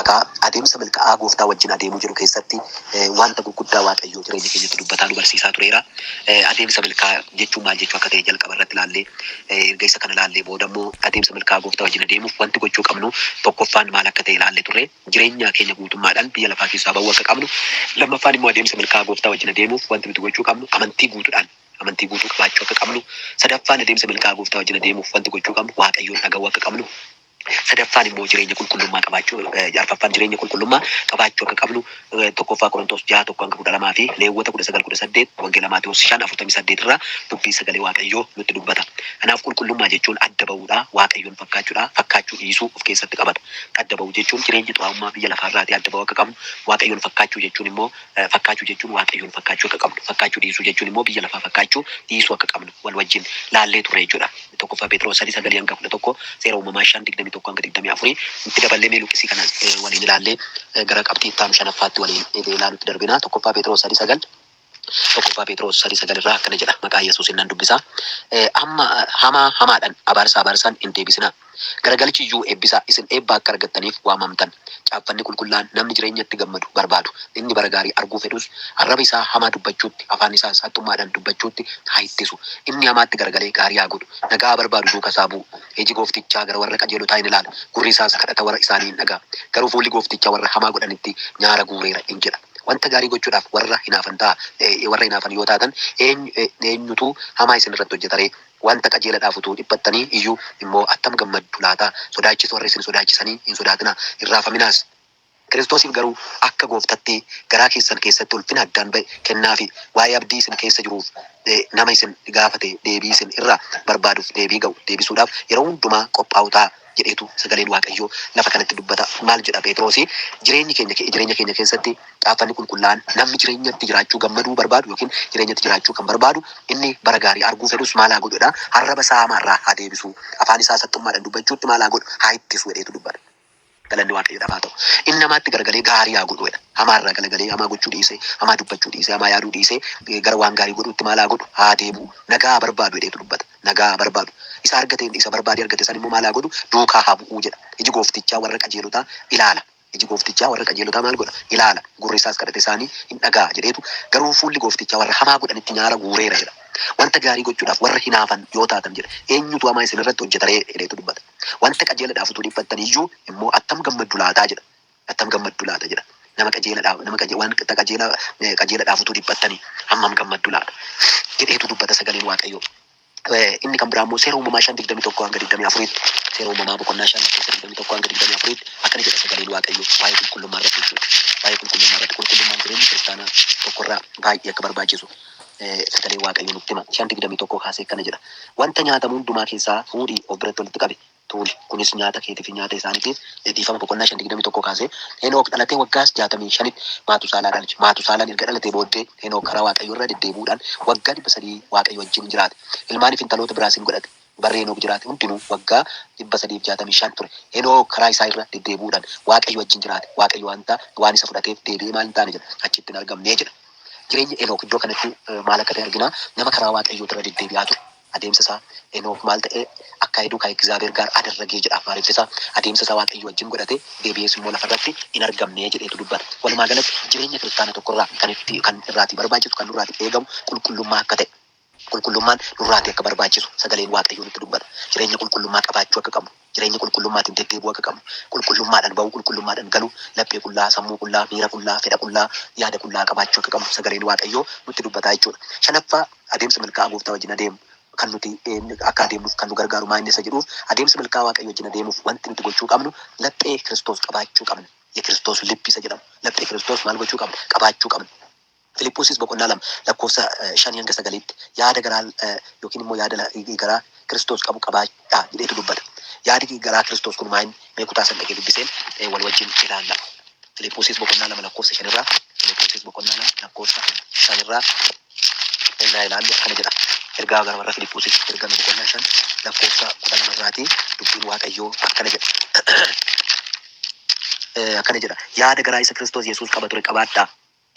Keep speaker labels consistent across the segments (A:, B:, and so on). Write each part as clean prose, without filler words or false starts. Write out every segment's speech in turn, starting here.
A: Egaa kaa adeemsa milkaa'aa gooftaa wajjin adeemuu jedhu keessatti wanta gurguddaa Waaqayyoo jireenya keenyatti dubbataa nu barsiisaa tureera. Adeemsa milkaa'aa jechuun maal jechuu akka ta'e jalqaba irratti ilaallee, erga isa kana ilaallee booda immoo adeemsa milkaa'aa gooftaa wajjin adeemuuf wanti gochuu qabnu tokkoffaan maal akka ta'e ilaallee turre. Jireenya keenya guutummaadhaan biyya lafaa keessaa ba'uu akka qabnu. Lammaffaan immoo adeemsa milkaa'aa gooftaa wajjin adeemuuf wanti nuti gochuu qabnu amantii guutuudhaan amantii guutuu qabaachuu akka qabnu. Sadaffaan adeemsa milkaa'aa gooftaa wajjin adeemuuf wanti gochuu qabnu Waaqayyoon dhaga'uu akka qabnu. Sadaffaan immoo jireenya qulqullummaa qabaachuu, arfaffaan jireenya qulqullummaa qabaachuu akka qabnu 1ffaa Qorontos 6 1 hanga 12 fi Leewwota 19 18, Wangeela Maatewos 5 48 irraa dubbii sagalee Waaqayyoo nutti dubbata. Kanaaf qulqullummaa jechuun adda ba'uudha, Waaqayyoon fakkaachuudha, fakkaachuu dhiisuu of keessatti qabata. Adda ba'uu jechuun jireenya xuraa'ummaa biyya lafaa irraatii adda ba'uu akka qabnu, Waaqayyoon fakkaachuu jechuun immoo fakkaachuu jechuun Waaqayyoon fakkaachuu akka qabnu, fakkaachuu dhiisuu jechuun immoo biyya lafaa fakkaachuu dhiisuu akka qabnu wal wajjin laallee turre jechuudha. 1ffaa Pheexiroos 3 9-11, Seera Uumamaa 5 21-24 itti daballee mee luqqisii kana waliin ilaallee gara qabxii itti aanu shanaffaatti waliin ilaalutti darbina. 1ffaa Pheexiroos 3 9 1ffaa Pheexiroos 3 9 irraa akkana jedha, maqaa Yesuusin nan dubbisa. Amma hamaa hamaadhaan, abaarsa abaarsaan hin deebisinaa. Garagalichi iyyuu eebbisaa, isin eebba akka argattaniif waamamtan. Caaffanni qulqullaa'an, Namni jireenyatti gammadu barbaadu, inni bara gaarii arguu fedhus, arraba isaa hamaa dubbachuutti, afaan isaas haxxummaadhaan dubbachuutti haa ittisu. Inni hamaatti garagalee gaarii haa godhu, nagaa haa barbaadu, duukaas haa bu'u. Iji Gooftichaa gara warra qajeelotaa in ilaala, gurri isaas kadhata warra isaanii in dhaga'a. Garuu fuulli Gooftichaa warra hamaa godhanitti nyaara guureera in jedha. Wanta gaarii gochuudhaaf warra hinaafan ta'aa, warra hinaafan yoo taatan, eenyutu hamaa isin irratti hojjeta ree? Wanta qajeeladhaaf utuu dhiphattanii iyyuu immoo attam gammaddu laata? Sodaachisa warra isin sodaachisanii hin sodaatinaa, hin raafaminaas. Kiristoosiif garuu akka gooftatti garaa keessan keessatti ulfina addaan ba'e kennaafii! Waa'ee abdii isin keessa jiruuf nama isin gaafate deebii isin irraa barbaaduuf deebii ga'u deebisuudhaaf yeroo hundumaa qophaa'oo ta'aa! jedheetu sagaleen Waaqayyoo lafa kanatti dubbata. Maal jedha Pheexiroosi? Jireenyi keenya jireenya keenya keessatti caaffanni qulqullaa'aan namni jireenyatti jiraachuu gammaduu barbaadu yookiin jireenyatti jiraachuu kan barbaadu inni bara gaarii arguu fedhus maal haa godhu jedha? Arraba isaa hamaa irraa haa deebisu, afaan isaa haxxummaadhaan dubbachuutti maal haa godhu? Haa ittisu jedheetu dubbata. Galanni Waaqayyoodhaaf haa ta'u. Inni hamaatti garagalee gaarii haa godhu jedha. Hamaa irraa galagalee hamaa gochuu dhiisee, hamaa dubbachuu dhiisee, hamaa yaaduu dhiisee gara waan gaarii godhuutti maal haa godhu? Haa deebi'u. Nagaa haa barbaadu jedheetu dubbata. Nagaa haa barbaadu. Isa argate, isa barbaadee argate san immoo maal haa godhu? Duukaa haa bu'uu jedha. Iji Gooftichaa warra qajeelotaa ilaala. Iji Gooftichaa warra qajeelotaa maal godha? Ilaala. Gurri isaas kadhata isaanii in dhaga'a jedheetu, garuu fuulli Gooftichaa warra hamaa godhanitti nyaara guureera jedha. Wanta gaarii gochuudhaaf warra hinaafan yoo taatan jedha, eenyutu hamaa isin irratti hojjeta ree? jedheetu dubbata. Wanta qajeeladhaaf utuu dhiphattanii iyyuu immoo attam gammaddu laataa jedha. Attam gammaddu laata jedha. Nama qajeeladhaaf, nama qaje, wanta qajeela, qajeeladhaaf utuu dhiphattanii hammam gammaddu laata jedheetu dubbata sagaleen Waaqayyoo. Inni kan biraa immoo Seera Uumamaa 5 21 hanga 24tti, Seera Uumamaa boqonnaa 5 lakkoofsa 21 hanga 24tti akkana jedha sagaleen Waaqayyoo waa'ee qulqullummaa irratti jechuudha. Waa'ee qulqullummaa irratti, qulqullummaan jireenya kiristaanaa tokkorraa baay'ee akka barbaachisu sagaleen Waaqayyoo nutti hima. 5 21 kaasee akkana jedha. Wanta nyaatamu hundumaa keessaa fuudhii of biratti walitti qabi. tuuli. Kunis nyaata keetii fi nyaata isaaniitiif. Dhiifama, boqonnaa 5 21 kaasee. Henook dhalatee waggaas 65tti Maatusaalaa dhalche. Maatusaalaan erga dhalatee booddee Henook karaa Waaqayyoo irra deddeebi'uudhaan waggaa 300 Waaqayyo wajjin in jiraate. Ilmaanii fi intaloota biraas in godhate. Barri Henook jiraate hundinuu waggaa 365 ture. Henook karaa isaa irra deddeebi'uudhaan Waaqayyo wajjin jiraate. Waaqayyo wanta waan isa fudhateef deebi'ee maal hin taane jedha, achitti hin argamne jedha. Jireenyi Henook iddoo kanatti maal akka ta'e argina. Nama karaa Waaqayyootirra deddeebi'aa ture. Adeemsa isaa Henook maal ta'e? Akkaayiduu ka Egzaabeer gaar adarragee jedha Amaariffi isaa. Adeemsa isaa Waaqayyo wajjin godhate, deebi'ees immoo lafa irratti hin argamne jedheetu dubbata. Walumaa galatti jireenya kiristaana tokko irraa kan itti kan irraatii barbaachisu, kan nurraatii eegamu qulqullummaa akka ta'e. Qulqullummaan nurraatii akka barbaachisu sagaleen Waaqayyoo nutti dubbata. Jireenya qulqullummaa qabaachuu akka qabnu, jireenya qulqullummaatiin deddeebi'uu akka qabnu, qulqullummaadhaan ba'uu, qulqullummaadhaan galuu, laphee qullaa, sammuu qullaa, miira qullaa, fedha qullaa, yaada qullaa qabaachuu akka qabnu sagaleen Waaqayyoo nutti dubbata jechuudha. Shanaffaa, adeemsa milkaa'aa Gooftaa wajjin adeemu kan nuti akka adeemnuuf kan nu gargaaru maa inni isa jedhuuf, adeemsa milkaa'aa Waaqayyo wajjin adeemuuf wanti nuti gochuu qabnu laphee Kiristoos qabaachuu qabna. Ye-Kiristoos lib isa jedhamu. Laphee Kiristoos maal gochuu qabna? Qabaachuu qabna. Filiphoosiis boqonnaa 2 lakkoofsa 5 hanga 9tti yaada garaa yookiin immoo yaada garaa Kiristoos qabu qabaadhaa jedheetu dubbata. Yaadi garaa Kiristoos kun maa inni? Mee kutaa san dhaqee dubbiseen wal wajjin ilaalla. Filiphoosiis boqonnaa 2 lakkoofsa 5 irraa, Filiphoosiis boqonnaa 2 lakkoofsa 5 irraa ennaa ilaallu akkana jedha. Ergaa gara warra Filiphoosiisitti ergame boqonnaa 5 lakkoofsa 12 irraatii dubbiin Waaqayyoo akkana jedha. Akkana jedha. Yaada garaa isa Kiristoos Yesuus qaba ture qabaadhaa.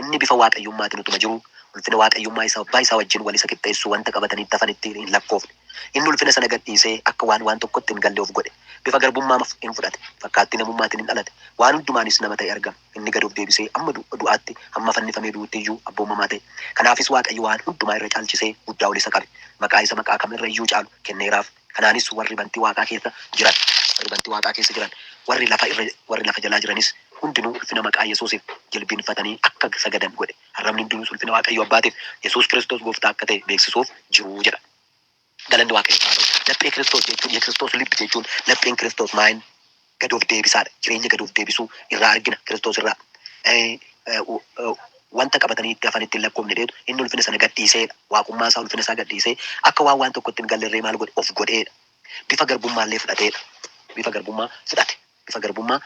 A: Inni bifa Waaqayyummaatiin utuma jiruu, ulfina Waaqayyummaa isa Abbaa isaa wajjin wal isa qixxeessu wanta qabatanitti hafanitti hin lakkoofne. Inni ulfina sana gadhiisee akka waan waan tokkotti hin galle of godhe. Bifa garbummaa in fudhate. Fakkaattii namummaatiin in dhalate. Waan hundumaanis nama ta'e argame. Inni gad of deebisee hamma du'aatti, hamma fannifamee du'utti iyyuu abboomamaa ta'e. Kanaafis Waaqayyo waan hundumaa irra caalchisee guddaa ol isa qabe. Maqaa isa maqaa kam irra iyyuu caalu kenneeraaf. Kanaanis warri bantii waaqaa keessa jiran, warri bantii waaqaa keessa jiran, warri lafa irra, warri lafa jalaa jiranis hundinuu ulfina maqaa Yesuusiif jilbiinfatanii akka sagadan godhe. Arrabni hundinuus ulfina Waaqayyo Abbaatiif Yesuus Kiristoos gooftaa akka ta'e beeksisuuf jiru jedha. Galanni Waaqayyoof haa ta'u. Laphee Kiristoos jechuun የክርስቶስ ልብ jechuun lapheen Kiristoos maayin gad of deebisaadha. Jireenya gad of deebisuu irraa argina Kiristoos irraa. Wanta qabatanii itti hafan itti hin lakkoofne dheetu inni ulfina sana gadhiiseedha. Waaqummaa isaa ulfina isaa gadhiisee akka waan waan tokkotti hin gallerree maal godhe of godheedha. Bifa garbummaa illee fudhateedha. Bifa garbummaa fudhate. Bifa garbummaa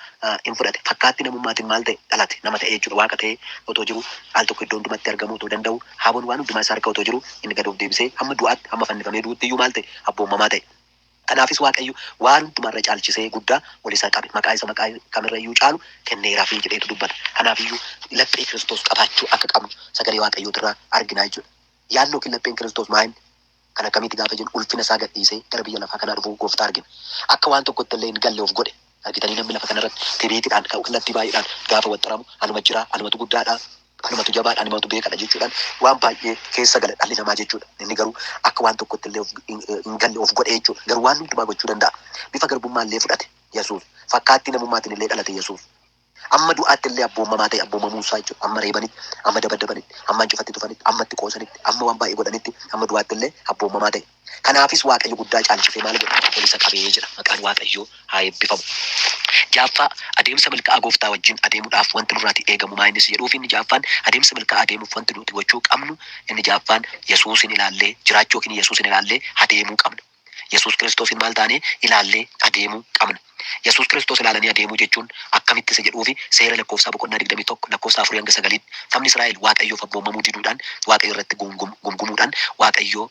A: in fudhate. Fakkaatti namummaatiin maal ta'e dhalate nama ta'e jechuudha. Waaqa ta'ee otoo jiru al tokko iddoo hundumatti argamuu otoo danda'u haaboon waan hundumaa isaa harka otoo jiru inni gad of deebisee hamma du'aatti hamma fannifamee du'utti iyyuu maal ta'e abboomamaa ta'e. Kanaafis Waaqayyo waan hundumaa irra caalchisee guddaa ol isa qabe. Maqaa isa maqaa kamirra iyyuu caalu kenneeraafii jedheetu dubbata. Kanaafiyyuu laphee Kiristoos qabaachuu akka qabnu sagalee Waaqayyootirraa arginaa jechuudha. Yaadni yookiin lapheen Kiristoos maal kan akkamitti gaafa jennu ulfina isaa gadhiisee gara biyya lafaa kanaa dhufuu gooftaa argina. Akka waan tokkotti illee hin galle of godhe. Argitanii namni lafa kanarratti tiriitiidhaan kallattii baay'eedhaan gaafa waxxaramu anuma jira, anumatu guddaadha, anumatu jabaadha, anumatu beekadha jechuudhaan waan baay'ee keessa gala dhalli namaa jechuudha. Inni garuu akka waan tokkotti illee hin galle of godhe jechuudha. Garuu waan hundumaa gochuu danda'a. Bifa garbummaa illee fudhate Yesuus. Fakkaattii namummaatiin illee dhalate Yesuus. Amma du'aatti illee abboomamaa ta'e abboomamuu isaa jechuudha. Amma reebanitti, amma dabadabanitti, amma hancufatti tufanitti, amma itti qoosanitti, amma waan baay'ee godhanitti, amma du'aatti illee abboomamaa ta'e. Kanaafis Waaqayyo guddaa caalchisee maal godhe? Ol isa qabee jedha. Maqaan Waaqayyoo haa eebbifamu. Jaaffaa adeemsa milkaa'aa gooftaa wajjin adeemuudhaaf wanti nurraati eegamu maa innis jedhuuf inni jaaffaan adeemsa milkaa'aa adeemuuf wanti nuti gochuu qabnu inni jaaffaan Yesuusin ilaallee jiraachuu yookiin Yesuusin ilaallee adeemuu qabna. Yesuus Kiristoosin maal taanee ilaallee adeemuu qabna. Yesuus Kiristoos ilaalanii adeemuu jechuun akkamitti isa jedhuufi seera lakkoofsaa boqonnaa 21 lakkoofsa 4 hanga 9tti sabni Israa'el Waaqayyoof abboomamuu diduudhaan Waaqayyo irratti gumgumuudhaan Waaqayyo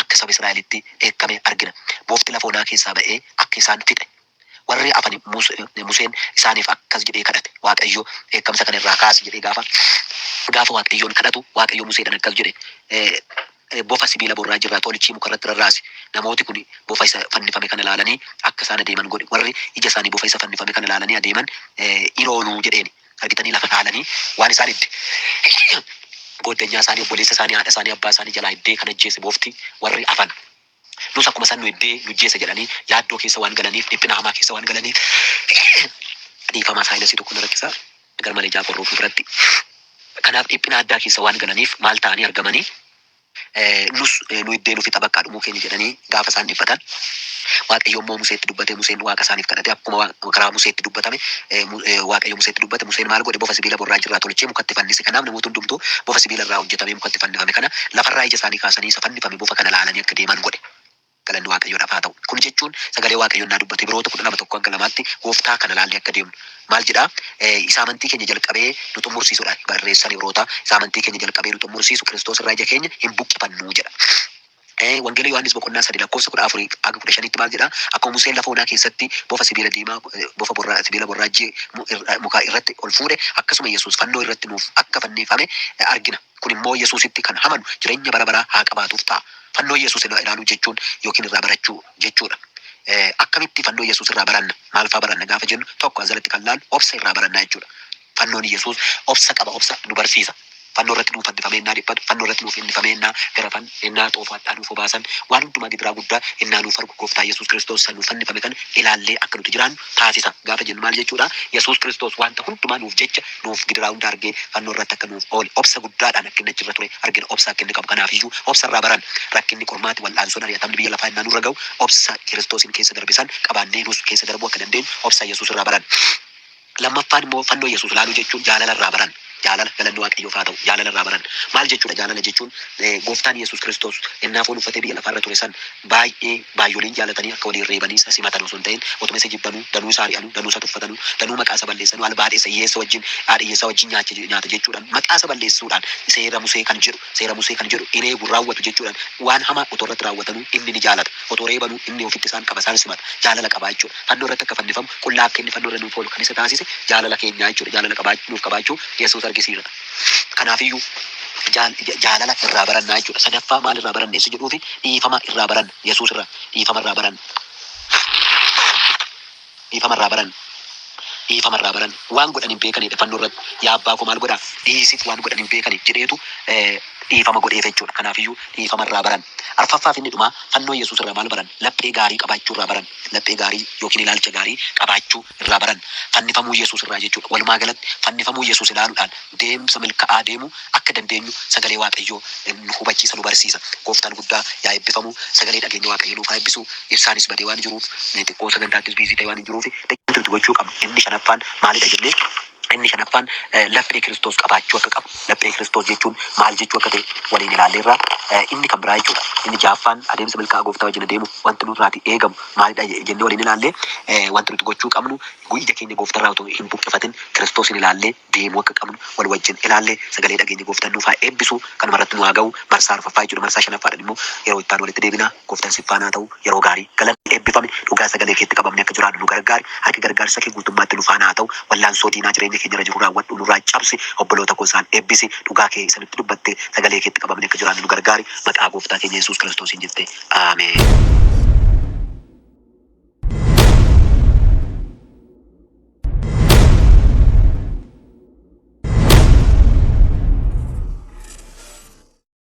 A: akka saba Israa'elitti dheekkame argina. Bofti lafa onaa keessaa ba'ee akka isaan fixe. Warri hafan Museen isaaniif akkas jedhee kadhate. Waaqayyo dheekkamsa kana irraa kaasi jedhee gaafa gaafa Waaqayyoon kadhatu Waaqayyo Museedhaan akkas jedhe bofa sibiila borraa jirraa tolchii muka irratti rarraasi. Namooti kun bofa isa fannifame kana ilaalanii akka isaan adeeman godhi. Warri ija isaanii bofa isa fannifame kana ilaalanii adeeman in ooluu jedheeni. Argitanii lafa dhaalanii waan isaan itti gooddanyaa isaanii, obboleessa isaanii, haadha isaanii, abbaa isaanii jalaa iddee kan ajjeese bofti warri hafan. Nus akkuma san nu iddee nu ajjeese jedhanii yaaddoo keessa waan galaniif, dhiphina hamaa keessa waan galaniif dhiifamaa saayinasii tokko na rakkisa garmalee jaaqorroo biratti. Kanaaf dhiphina addaa keessa waan galaniif maal ta'anii argamanii nus nu iddee nu fixa bakka dhumuu keenya jedhanii gaafa isaan dhiphatan Waaqayyo immoo Museetti dubbate. Museen Waaqa isaaniif kadhate. Akkuma karaa Museetti dubbatame Waaqayyo Museetti dubbate. Museen maal godhe? Bofa sibiila borraa jirraa tolchee mukatti fannise. Kanaaf namoota hundumtuu bofa sibiila irraa hojjetamee mukatti fannifame kana lafarraa ija isaanii kaasanii isa fannifame bofa kana ilaalanii akka deeman godhe. Galanni Waaqayyoodhaaf haa ta'u. Kun jechuun sagalee Waaqayyoon naa dubbatu Ibroota 12:1 hanga 2tti gooftaa kana ilaallee akka deemnu. Maal jedhaa? Isa amantii keenya jalqabee nu xumursiisudha. Barreessaan Ibroota isa amantii keenya jalqabee nu xumursiisu Kiristoos irraa ija keenya hin buqqifannuu jedha. Wangeela Yohaannis boqonnaa 3 lakkoofsa 14 haga 15tti maal jedhaa? Akkuma Museen lafa onaa keessatti bofa sibiila diimaa bofa borraa sibiila borraajjii mukaa irratti ol fuudhe akkasuma Yesuus fannoo irratti nuuf akka fannifame argina. Kun immoo Yesuusitti kan amanu jireenya bara baraa haa qabaatuuf ta'a. Fannoo Yesuus ilaaluu jechuun yookiin irraa barachuu jechuudha. Akkamitti fannoo Yesuus irraa baranna? Maal faa baranna gaafa jennu tokko asirratti kan laallu obsa irraa barannaa jechuudha. Fannoon Yesuus obsa qaba, obsa nu barsiisa. Fannoo irratti nuuf fannifamee innaa dhiphatu, fannoo irratti nuuf innifamee innaa garafan, innaa xoofaadhaa nuuf obaasan, waan hundumaa gidiraa guddaa innaa nuuf argu gooftaa Yesuus Kiristoos isa nuuf fannifame kana ilaallee akka nuti jiraannu taasisa. Gaafa jennu maal jechuudha? Yesuus Kiristoos wanta hundumaa nuuf jecha nuuf gidiraa hunda argee fannoo irratti akka nuuf oole obsa guddaadhaan akka inni achirra ture argina. Obsa akka inni qabu kanaafiyyuu obsa irraa baran. Rakkinni qormaati wal'aansoon ari'atamni biyya lafaa innaa nurra ga'u obsa Kiristoosiin keessa darbe san qabaannee nus keessa darbuu akka dandeenyu obsa Yesuus irraa baran. Lammaffaan immoo fannoo Yesuus ilaaluu jechuun jaalala irraa baran. Jaalala galanni Waaqayyoof haa ta'u. Jaalala irraa baran. Maal jechuudha jaalala jechuun? Gooftaan Yesuus Kiristoos innaa foon uffatee biyya lafaarra ture san baay'ee baay'oliin jaalatanii akka waliin reebanii isa simatan osoo hin ta'in otuma isa jibbanuu, danuu isa ari'anuu, danuu isa tuffatanuu, danuu maqaa isa balleessanuu, albaadheessa hiyyeessa wajjin haadha hiyyeessaa wajjin nyaata jechuudhaan maqaa isa balleessuudhaan seera Musee kan jedhu seera Musee kan jedhu hin eegu raawwatu jechuudhaan waan hamaa otoo irratti raawwatanuu inni ni jaalata. Otoo reebanuu inni ofitti isaan qaba isaan simata. Jaalala qaba jechuudha. Fannoo irratti akka fannifamu qullaa akka inni fannoo irra nuuf oolu kan isa taasise jaalala keenyaa jechuudha. Jaalala nuuf qabaachuu Yesuus argisiisa. Kanaafiyyuu Jaalala irraa barannaa jechuudha. Sadaffaa maal irraa baranne isa jedhuufi dhiifama irraa baranna. Yesuus irraa dhiifama irraa baranna. Dhiifama irraa baranna. Dhiifama irraa baranna. Waan godhan hin beekanidha fannoo irratti. Yaa abbaa koo maal godhaa? Dhiisiif, waan godhan hin beekani jedheetu dhiifama godheef jechuudha. Kanaafiyyuu dhiifama irraa baranna. Arfaffaa fi inni dhumaa, fannoo Yesuus irraa maal baranna? Laphee gaarii qabaachuu irraa baranna. Laphee gaarii yookiin ilaalcha gaarii qabaachuu irraa baranna. Fannifamuu Yesuus irraa jechuudha. Walumaa galatti fannifamuu Yesuus ilaaluudhaan deemsa milka'aa deemuu akka dandeenyu sagalee Waaqayyoo nu hubachiisa, nu barsiisa. Gooftaan guddaa yaa eebbifamu. Sagalee dhageenya Waaqayyo nuuf haa eebbisu. Ibsaanis badee waan jiruuf, xiqqoo sagantaattis busy ta'e waan hin jiruuf, wanti nuti gochuu qabnu inni shanaffaan maalidha jennee, inni shanaffaan laphee Kiristoos qabaachuu akka qabnu. Laphee Kiristoos jechuun maal jechuu akka ta'e waliin ilaalleerra. Inni kan biraa jechuudha. Inni ja'affaan, adeemsa milkaa'aa gooftaa wajjin adeemuuf wanti nurraati eegamu maalidha jennee waliin ilaalle. Wanti nuti gochuu qabnu ija keenya gooftarraa otoo hin buqqifatin Kiristoosin ilaallee deemuu akka qabnu wal wajjin ilaalle. Sagalee dhageenya gooftaan nuuf haa eebbisu. Kanuma irratti nu haa ga'u. Marsaa arfaffaa jechuudha. Marsaa shanaffaadhaan immoo yeroo itti aanu walitti deebina. Gooftaan si faana haa ta'u. Yeroo gaarii. Galanni eebbifame. Dhugaa sagalee keetti qabamne akka jiraannu nu gargaari. Harki gargaarsa kee guutummaatti nu faana haa ta'u. Wallaansoo diinaa jireenya keenya irra jiru raawwadhu, nurraa cabsi. Obboloota koo isaan eebbisi. Dhugaa kee isa nutti dubbatte sagalee keetti qabamne akka jiraannu nu gargaari. Maqaa gooftaa keenya Yesuus Kiristoosiin jette. Ameen.